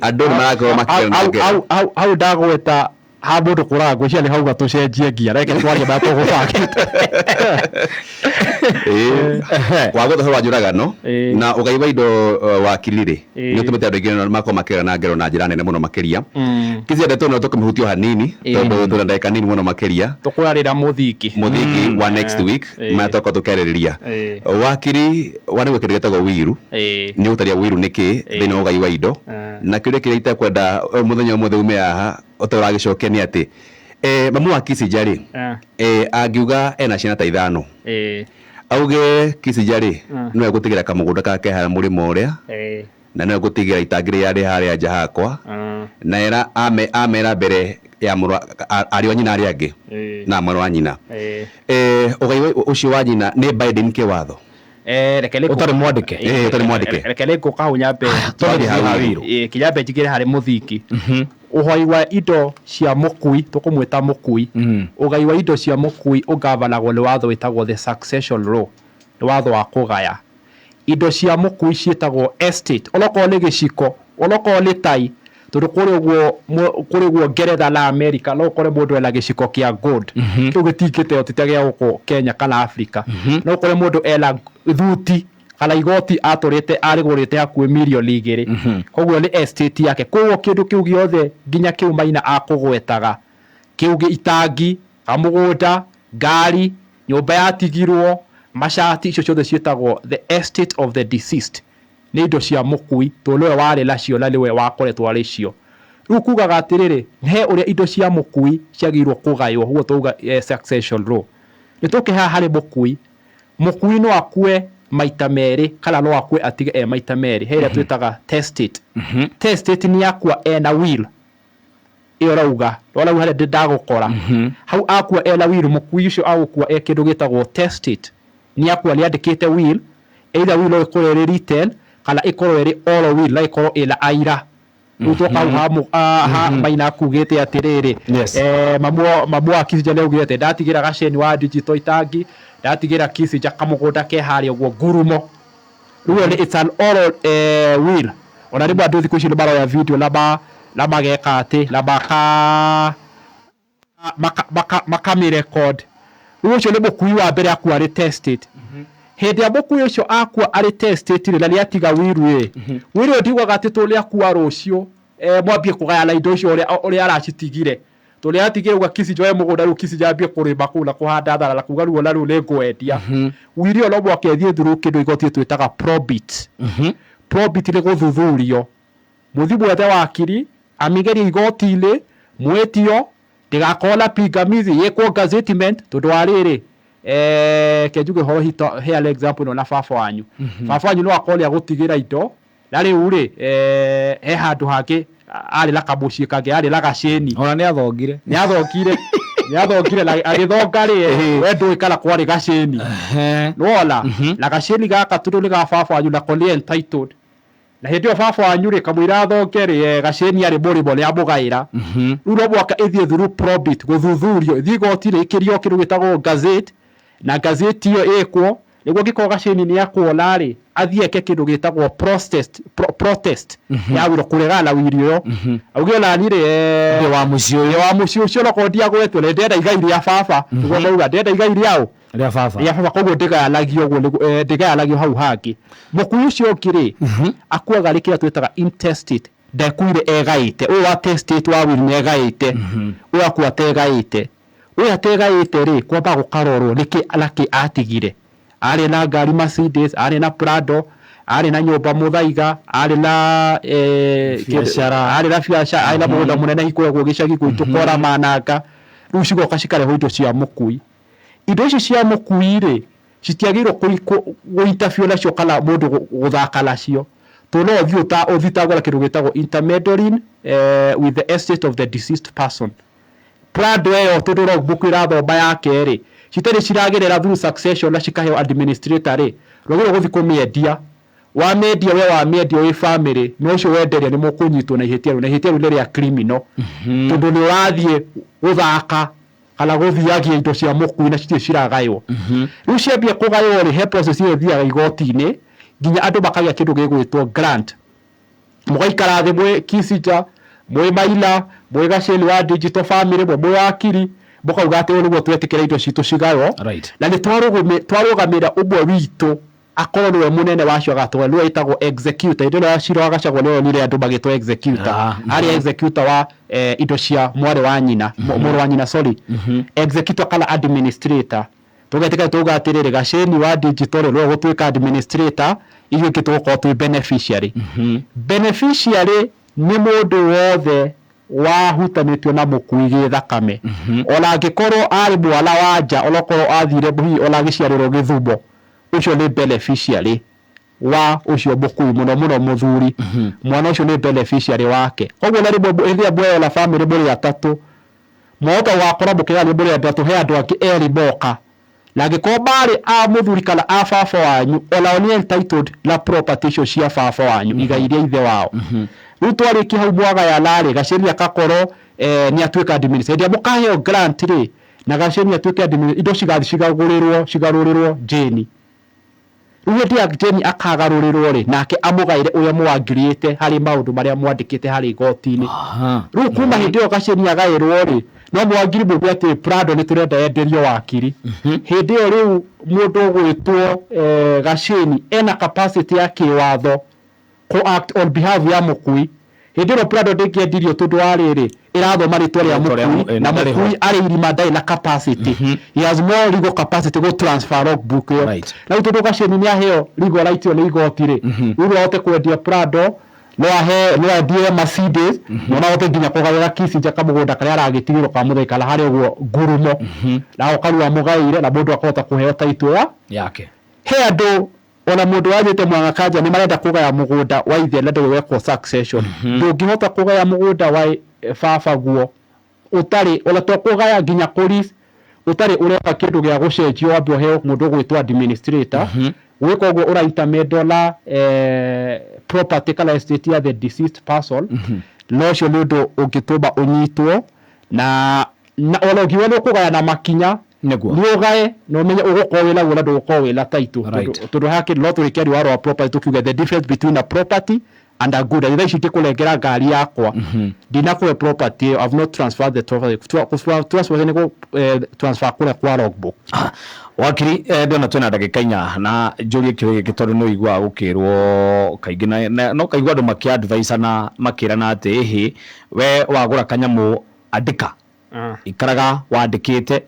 andũ nĩ marakorwo makĩgerera. Hau ndagweta ha mũndũ kũraga ngwĩciria nĩ hauga tũcenjie ngia, reke twarie marĩa tũgũbangĩte. Wagweta ũhoro wa njũragano na ũgai wa indo wakiri rĩ, nĩ ũtũmĩte andũ aingĩ makorwo makĩgerera na ngero na njĩra nene mũno makĩria. Kisija ndeto ĩno tũkĩmĩhutia hanini tondũ twĩna ndagĩka nini mũno makĩria. Tũkwarĩra mũthingi. Mũthingi wa next week marĩa tũgakorwo tũkĩarĩrĩria. Wakiri wa nĩguo kĩndũ gĩtagwo wiru, nĩ ũgũtaria wiru nĩkĩ thĩinĩ wa ũgai wa indo. Na kĩũria kĩrĩa itekwenda mũthenya ũmũthĩ ume haha ũtaragĩcokia nĩ atĩ mamu wa Kisija rĩ, angiuga ena ciana ta ithano, auge Kisija rĩ nĩwe ngũtigĩra kamũgũnda gake harĩa mũrĩmo ũrĩa, na nĩwe ngũtigĩra itangi rĩrĩa rĩ harĩa nja hakwa, na era amera mbere ya ariũ a nyina arĩa angĩ na mwarĩ wa nyina. Ũgai ũcio wa nyina nĩ binding kĩwatho? Reke nĩ ũtarĩ mwandĩke. Ũtarĩ mwandĩke. Reke nĩ ngũka hau nyambe. Twathiĩ hau wiru. Kinyambe njingĩre harĩ mũthingi. Ũhoi wa indo cia mũkui, tũkũmwĩta mũkui. Ũgai wa indo cia mũkui ũgavanagwo nĩ watho wĩtagwo the succession law, nĩ watho wa kũgaya. Indo cia mũkui ciĩtagwo estate, onokorwo nĩ gĩciko, onokorwo nĩ tai, tondũ kũrĩ ũguo kũrĩ ũguo Ngeretha na America no ũkore mũndũ ena gĩciko kĩa gold. Kĩu gĩtingĩteo ti ta gĩa gũkũ Kenya kana Africa. No ũkore mũndũ ena thuti kana igoti atũrĩte arĩgũrĩte hakuhĩ mirioni 2. Koguo nĩ estate yake. Koguo kĩndũ kĩu gĩothe nginya kĩu Maina akũgwetaga, kĩu itangi, kamũgũnda, ngari, nyũmba yatigirwo, macati, icio ciothe ciĩtagwo the estate of the deceased. Nĩ indo cia mũkui tondũ nĩwe warĩ nacio na nĩwe wakoretwo arĩ cio. Rĩu kugaga atĩrĩrĩ, he ũrĩa indo cia mũkui ciagĩrĩirwo kũgaywo, ũguo twauga succession law. Nĩ tũke haha harĩ mũkui. Mũkui no akue maita merĩ kana no akue atige e maita merĩ. He ĩrĩa twĩtaga testate. Testate nĩ akua ena will. Ĩyo ũrauga, ũrauga harĩa ndagũkora. Hau akua ena will, mũkui ũcio agũkua e kĩndũ gĩtagwo testate. Nĩ akua nĩ andĩkĩte will, either will no ĩkorwo ĩrĩ written kana ĩkorwo ĩrĩ oral will na ĩkorwo ĩna aira. Rĩu twoka hau ha Maina akugĩte atĩrĩrĩ, mamu wa Kisija nĩ augĩte ndatigĩra Gaceni wa digital itangi, ndatigĩra Kisija kamũgũnda ke harĩa ũguo ngurumo. Rĩu nĩ it's an oral will. Ona rĩmwe andũ thikũ ici nĩ maroya video na mageka atĩ na makamĩ record. Rĩu ũcio nĩ mũkui wa mbere akua arĩ testate. Hĩndĩ ĩrĩa mũkui ũcio akua arĩ testate rĩ, na nĩ atiga wiru ĩ, wiru ĩyo ndiugaga atĩ tondũ nĩ akua rũciũ mwambie kũgayana indo icio ũrĩa ũrĩa aracitigire. Tondũ nĩ aratigire uga Kicinja oe mũgũnda rĩu Kicinja ambie kũrĩma kũu na kũhanda thara na kuga rĩu ona rĩu nĩ ngwendia. Wiri ĩyo no mũhaka ĩthiĩ through kĩndũ igoti twĩtaga probate. Probate nĩ gũthuthurio. Mũthiĩ mwethe wakiri, amĩgerie igoti-inĩ, mwĩtio, ndĩgakorwo na pingamizi, yĩkwo gazettement, tondũ wa rĩrĩ, reke njuge ũhoro hihi heane example ĩno na baba wanyu. Baba wanyu no akorwo nĩ agũtigĩra indo, na rĩu rĩ, he handũ hangĩ arĩ na kamũciĩ kangĩ, arĩ na gacĩni. Ona nĩ athongire. Nĩ athongire. Nĩ athongire na agĩthonga rĩ, we ndũĩ kana kwarĩ gacĩni. Nĩwona? Na gacĩni gaka tondũ nĩ ga baba wanyu nako nĩ entitled. Na hĩndĩ ĩyo baba wanyu rĩ, kamũira athonge rĩ, gacĩni arĩ mũrĩmo nĩ amũgaĩra. Rĩu no mũhaka ĩthiĩ through probate, gũthuthurio, ĩthiĩ igoti-inĩ ĩkĩrio kĩndũ gĩtagwo gazette, na gazette ĩyo ĩkwo, nĩguo angĩkorwo gacĩni nĩ ekuona rĩ, athiĩ eke kĩndũ gĩtagwo protest, protest ya wiro, kũregana na wiri ũyũ. Auge ona niĩ rĩ, Ndĩ wa mũciĩ ũyũ. Ndĩ wa mũciĩ ũcio onokorwo ndiagwetwo, na ndĩrenda igai rĩa baba. Nĩguo mauga, ndĩrenda igai rĩa ũ? Rĩa baba. Rĩa baba, koguo ndĩgayanagio ũguo nĩguo, ndĩgayanagio hau hangĩ. Mũkui ũcio ũngĩ rĩ, akuaga arĩ kĩrĩa twĩtaga intestate, ndakuire egaĩte. Ũyũ wa testate wa will nĩ egaĩte, ũyũ akua ategaĩte. Ũyũ ategaĩte rĩ, kwambaga gũkarorwo nĩkĩ na kĩ atigire. Arĩ na ngari Mercedes, arĩ na Prado, arĩ na nyũmba Mũthaiga, arĩ na Biacara. arĩ na biacara, arĩ na mũgũnda mũnene hihi kũrĩa gĩcagi gwitũ kwara mananga. Rĩu cigoka cikarehwo indo cia mũkui. Indo ici cia mũkui rĩ, citiagĩrĩirwo gũ-interfere nacio kana mũndũ gũthaka nacio. Tondũ no ũthiĩ ũthitangwo na kĩndũ gĩtagwo intermeddling with the estate of the deceased person. Prado ĩyo tondũ logbook ĩrathoma yake rĩ, citarĩ ciragerera through succession na cikaheo administrator rĩ, ndwagĩrĩirwo gũthiĩ kũmĩendia. Wamĩendia we wamĩendia wĩ family, na ũcio wenderia nĩ mũkũnyitwo na ihĩtia rĩu, na ihĩtia rĩu nĩ rĩa criminal. Tondũ nĩ ũrathiĩ gũthaka kana gũthiagia indo cia mũkui na citirĩ ciragaywo. Rĩu ciambia kũgaywo rĩ, he process ĩyo ĩthiaga igoti-inĩ nginya andũ makagĩa kĩndũ gĩgwĩtwo grant. Mũgaikara thĩ mwĩ Kicinja, mwĩ Maina, mwĩ Gacĩni wa Digital Family, mwĩ wakiri, mũkauga atĩ ũũ nĩguo twetĩkĩra indo citũ cigaywo. Na nĩ twarũgamĩrĩra ũmwe witũ akorwo nĩwe mũnene wa acio agatũra, nĩwe wĩtagwo executor. Hĩndĩ ĩno ya cira wa Gachagua nĩwe wonire andũ magĩtwo executor. Arĩ executor wa indo cia mwarĩ wa nyina, mũrũ wa nyina, sorry. Executor kana administrator. Tũgetĩka tũuga atĩrĩrĩ, Gacĩni wa digital rĩ, nĩwe ũgũtuĩka administrator, ithuĩ ingĩ tũgũkorwo twĩ beneficiary. Beneficiary nĩ mũndũ wothe wahutanĩtio na mũkui gĩthakame. Ona angĩkorwo arĩ mwana wa nja, onokorwo athire hihi ona agĩciarĩrwo Gĩthumo, ũcio nĩ beneficiary wa ũcio mũkui, mũno mũno mũthuri. Mwana ũcio nĩ beneficiary wake. Koguo na rĩmwe hĩndĩ ĩrĩa mweyona family mũrĩ atatũ, mwahota gũgakora mũkĩgayania mũrĩ andũ atatũ, he andũ angĩ erĩ moka. Na angĩkorwo marĩ a mũthuri kana a baba wanyu, onao nĩ entitled na property icio cia baba wanyu, igai rĩa ithe wao. Rĩu twarĩkia hau mwagayana rĩ, Gacĩri agakorwo nĩ atuĩka administrator. Hĩndĩ ĩrĩa mũkaheo grant rĩ, na Gacĩri atuĩke administrator, indo cigathiĩ cigarũrĩrwo, cigarũrĩrwo Jane. Rĩu hĩndĩ ĩrĩa Jane akagarũrĩrwo rĩ, nake amũgaĩre ũrĩa mũangiriĩte harĩ maũndũ marĩa mwandĩkĩte harĩ igoti-inĩ. Rĩu kuma hĩndĩ ĩyo Gacĩri agaĩrwo rĩ, no mwangiri muge atĩ Prado nĩ tũrenda yenderio wakiri. Hĩndĩ ĩyo rĩu mũndũ ũgwĩtwo Gacĩni ena capacity ya kĩwatho kũ act on behalf ya mũkui. Hĩndĩ ĩno Prado ndĩngĩendirio tondũ wa rĩrĩ, ĩrathoma rĩtwa rĩa mũkui, na mũkui arĩ irima ndarĩ na capacity. He has no legal capacity gũ transfer logbook ĩyo. Na rĩu tondũ Gacĩni nĩ aheo legal right ĩyo nĩ igoti rĩ, rĩu no ahote kwendia Prado, no ahe, no endie Mercedes, na no ahote nginya kũgaĩra Kissinger kamũgũnda karĩa aragĩtigĩrwo ka Mũthaiga kana harĩa ũguo ngurumo. Na agoka rĩu amũgaĩire na mũndũ akahota kũheo title ya yake. He andũ ona mũndũ wathiĩte Mwanga Kanja nĩ marenda kũgaya mũgũnda wa ithe na ndũrĩ wekwo succession. Ndũngĩhota kũgaya mũgũnda wa baba guo ũtarĩ ona to kũgaya nginya kũ lease ũtarĩ ũreka kĩndũ gĩa gũcenjio wambe ũheo mũndũ ũgwĩtwo administrator. Gwĩka ũguo ũra intermeddle na property kana estate ya the deceased person. Na ũcio nĩ ũndũ ũngĩtũma ũnyitwo na ona ũngiuga nĩ ũkũgaya na makinya, Nĩguo. nĩ ũgae na ũmenye ũgũkorwo wĩna guo na ndũgũkorwo wĩna title. Right. Tondũ hakĩ no tũrĩkĩaria ũhoro wa property tũkiuge the difference between a property And a good. Thaa ici ngĩkũnengera ngari yakwa, ndinakũhe property ĩyo. I've not transferred the property. Transfer nĩ gũ transfer kũrĩa kwa logbook. Ah, wakiri, ndĩrona twĩna ndagĩka 4 na njũrie kĩũria gĩkĩ tondũ nĩ ũiguaga gũkĩrwo kaingĩ na no kaigua andũ makĩ advice na makĩrana atĩ ĩhĩ, we wagũra kanyamũ andĩka, ikaraga wandĩkĩte,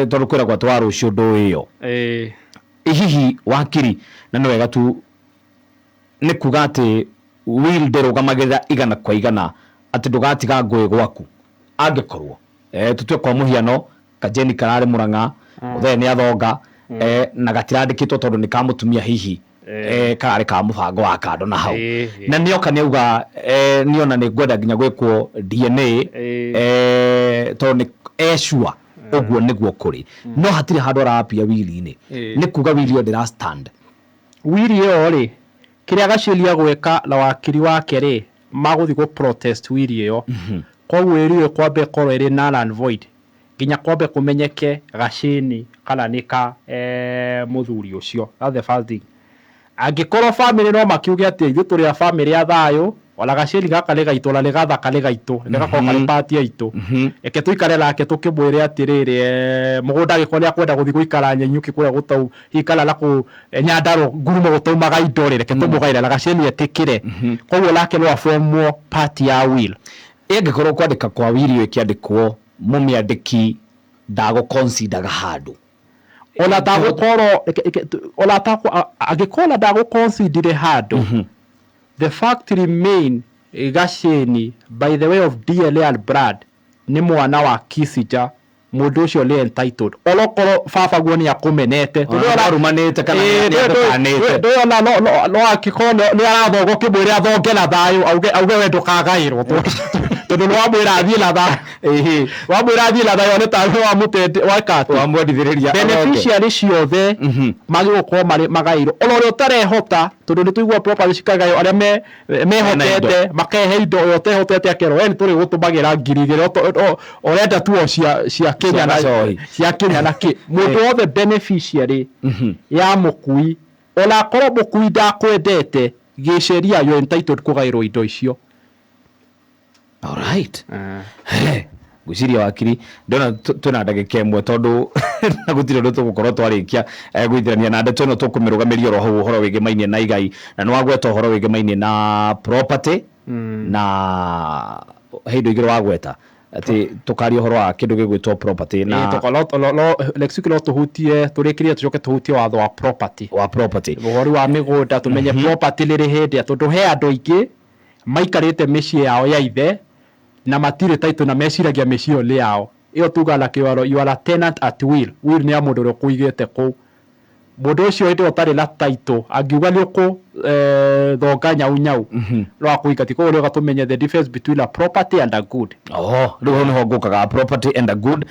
tondũ kwĩragwo atĩ wa rũciũ ndũĩyo. Hihi wakiri, na nĩ wega tu nĩ kuga atĩ will ndĩrũgamagĩrĩra 100% atĩ ndũgatiga ngũĩ gwaku angĩkorwo, tũtue kwa mũhiano kajeni kararĩ Mũrang'a, mũthee nĩ athonga, na gatirandĩkĩtwo tondũ nĩ ka mũtumia hihi, kararĩ ka mũbango wa kando na hau, na nĩoka nĩauga, niona nĩ ngwenda nginya gwĩkwo DNA, tondũ nĩ ecua ũguo nĩguo kũrĩ, no hatirĩ handũ arapia will-inĩ, nĩ kuga will ĩyo ndĩra stand? Will ĩyo rĩ, kĩrĩa Gachagua gwĩka na wakiri wake rĩ, magũthiĩ gũ protest will ĩyo. Koguo will ĩyo kwamba ĩkorwo ĩrĩ null and void nginya kwambe kũmenyeke gacĩni kana nĩ ka mũthuri ũcio. That's the first thing. Angĩkorwo family no makiuge atĩ ithuĩ tũrĩ a family ya thayũ, ona gacĩni gaka nĩ gaitũ, ona nĩ gathaka nĩ gaitũ, nĩ gakorwo karĩ part yaitũ, reke tũikare nake tũkĩmwĩre atĩrĩrĩ, mũgũnda angĩkorwo nĩ akwenda gũthiĩ gũikara Nanyuki kũrĩa gũtau hihi kana na kũu Nyandarua ngurumo gũtaumaga indo rĩ, reke tũmũgaĩre na gacĩni etĩkĩre. Koguo nake no aformwo part ya will. Ĩngĩkorwo kwandĩka kwa will ĩyo ĩkĩandĩkwo mũmĩandĩki ndagũ-consider handũ, ona ndagũkorwo ona angĩkorwo ona ndagũ-consider handũ, the fact remain Gacĩni by the way of DNA and blood nĩ mwana wa Kisija. Mũndũ ũcio nĩ entitled onokorwo baba guo nĩ akũmenete. Ona arumanĩte kana nĩ athũkanĩte. Ndũyona no angĩkorwo nĩ arathonga ũkĩmwĩre athonge na thayũ, auge we ndũkagaĩrwo tondũ nĩ wamwĩra athiĩ na thayũ, wamwĩra athiĩ na thayũ, nĩ tarĩ wamũtete weka atĩ wamwendithĩrĩria. Beneficiary ciothe magĩrĩirwo gũkorwo marĩ magaĩirwo, ona ũrĩa ũtarehota, tondũ nĩ tũigua property cikagaywo arĩa mehotete makehe indo, ũrĩa ũtehotete akerwo we nĩ tũrĩgũtũmagĩra 2000, ũrenda tu o cia Kenya na gacohi. Cia Kenya na kĩ. Mũndũ wothe beneficiary ya mũkui, ona akorwo mũkui ndakwendete, gĩceria you entitled kũgaĩrwo indo icio. Alright. He, ngwĩciria wakiri, ndĩrona twĩna ndagĩka 1 tondũ na gũtirĩ ũndũ tũgũkorwo twarĩkia gũithĩrania na ndeto ĩno, tũkũmĩrũgamĩria oro hau ũhoro wĩgĩmainie na igai, na nĩ wagweta ũhoro wĩgĩmainie na property na he indo igĩrĩ wagweta atĩ tũkaria ũhoro wa kĩndũ gĩgwĩtwo property na No next week no tũhutie, tũrĩkĩrie, tũcoke tũhutie watho wa property. Wa property. Ũhoro wa mĩgũnda, tũmenye property rĩrĩ hĩndĩ, tondũ he andũ aingĩ maikarĩte mĩciĩ yao ya ithe na matirĩ title na meciragia mĩciĩ ĩyo nĩ yao. Ĩyo tugaga na kĩwaro, you are a tenant at will. Will nĩ ya mũndũ ũrĩa ũkũigĩte kũu. Mũndũ ũcio hĩndĩ ĩyo ũtarĩ na title angiuga nĩ ũkũ thonga nyau nyau, no akũingati. Koguo nĩ wega tũmenye the difference between a property and a good. Oh, rĩu hau nĩho ngũkaga, property and a good,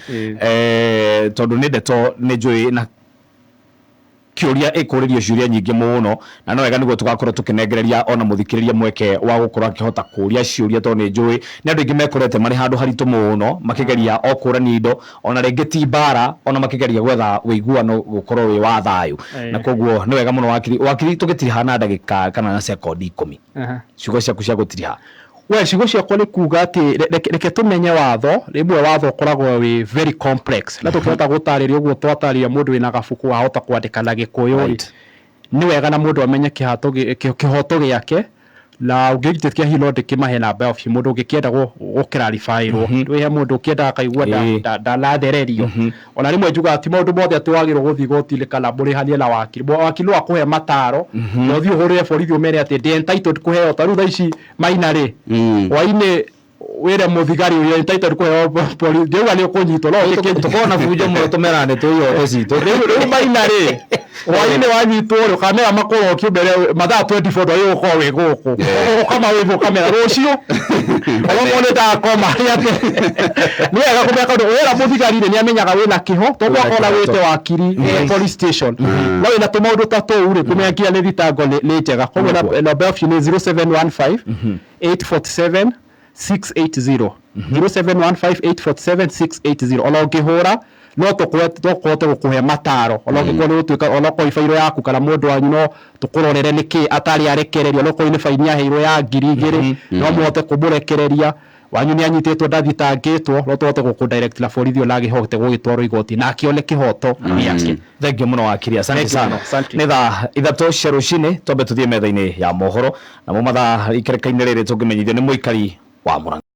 tondũ nĩ ndeto nĩ njũĩ na kĩũria ĩkũrĩrio ciũria nyingĩ mũno, na no wega nĩguo tũgakorwo tũkĩnengereria ona mũthikĩrĩria mweke wa gũkorwo akĩhota kũria ciũria, tondũ nĩ njũĩ nĩ andũ aingĩ mekorete marĩ handũ haritũ mũno makĩgeria o kũrania indo, ona rĩngĩ ti mbara, ona makĩgeria gwetha ũiguano gũkorwo wĩ wa thayũ, na koguo nĩ wega mũno wakiri. Wakiri, tũgĩtiriha na ndagĩka kana na sekondi 10, ciugo ciaku cia gũtiriha. We, ciugo ciakwa nĩ kuga atĩ reke tũmenye watho. Rĩmwe watho ũkoragwo wĩ very complex, na tũkĩhota gũtarĩria ũguo twatarĩria mũndũ wĩna gabuku wahota kwandĩka na gĩkũyũ rĩ, nĩ wega na mũndũ amenye kĩhoto gĩake, na ũngĩgĩtĩkia hihi no ndĩkĩmahe namba ya obici mũndũ ũngĩkĩenda gũkĩraribaĩrwo. He mũndũ ũkĩendaga akaigua ndanathererio. Ona rĩmwe njugaga ti maũndũ mothe atĩ wagĩrĩirwo gũthiĩ igoti-inĩ kana mũrĩhanie na wakiri. Wakiri no akũhe mataro na ũthiĩ ũhũrĩre borithi ũmere atĩ ndĩ entitled kũheo. Ta rĩu thaa ici Maina rĩ, hwainĩ wĩre mũthigari ũrĩa entitled kũheo borithi, ndĩrauga nĩ ũkũnyitwo no Tũkorwo na bunjo mũno tũmeraga nĩ tũ ihoto citũ. Rĩu Maina rĩ, hwainĩ wanyitwo rĩ, ũkamera makũroki ũmere mathaa 24 ndwagĩrĩirwo gũkorwo wĩ gũkũ, ũkama wĩ ũkamera rũciũ onokorwo nĩ ndakoma. Nĩ wega kũmenya kaũndũ wĩra mũthigari rĩ, nĩ amenyaga wĩna kĩho tondũ akorwo na wĩte wakiri police station no wĩna tũmaũndũ ta tũu rĩ, kũmenya nginya nĩ thitango nĩ njega. Koguo namba ya obici nĩ 0715 847. 680, 0715 847 680. Ona ũngĩhũra no tũkũhote gũkũhe mataro, ona ũngĩkorwo nĩ gũtuĩka, ona okorwo ibairo yaku kana mũndũ wanyu, no tũkũrorere nĩkĩ atarĩ arekererio. Ona okorwo nĩ baini aheirwo ya 2000, no mũhote kũmũrekereria. Wanyu nĩ anyitĩtwo, ndathitangĩtwo, no tũhote gũkũ direct na borithi, ona agĩhote gũgĩtwarwo igoti na akĩone kĩhoto gĩake. Thengiũ mũno wakiri, asante. Thank you sana. Mũno, asante. Nĩ thaa 3 cia rũcinĩ, twambe tũthiĩ metha-inĩ ya mohoro, namo mathaa ikereka-inĩ rĩrĩ tũngĩmenyithio nĩ mũikari wa Mũrang'a.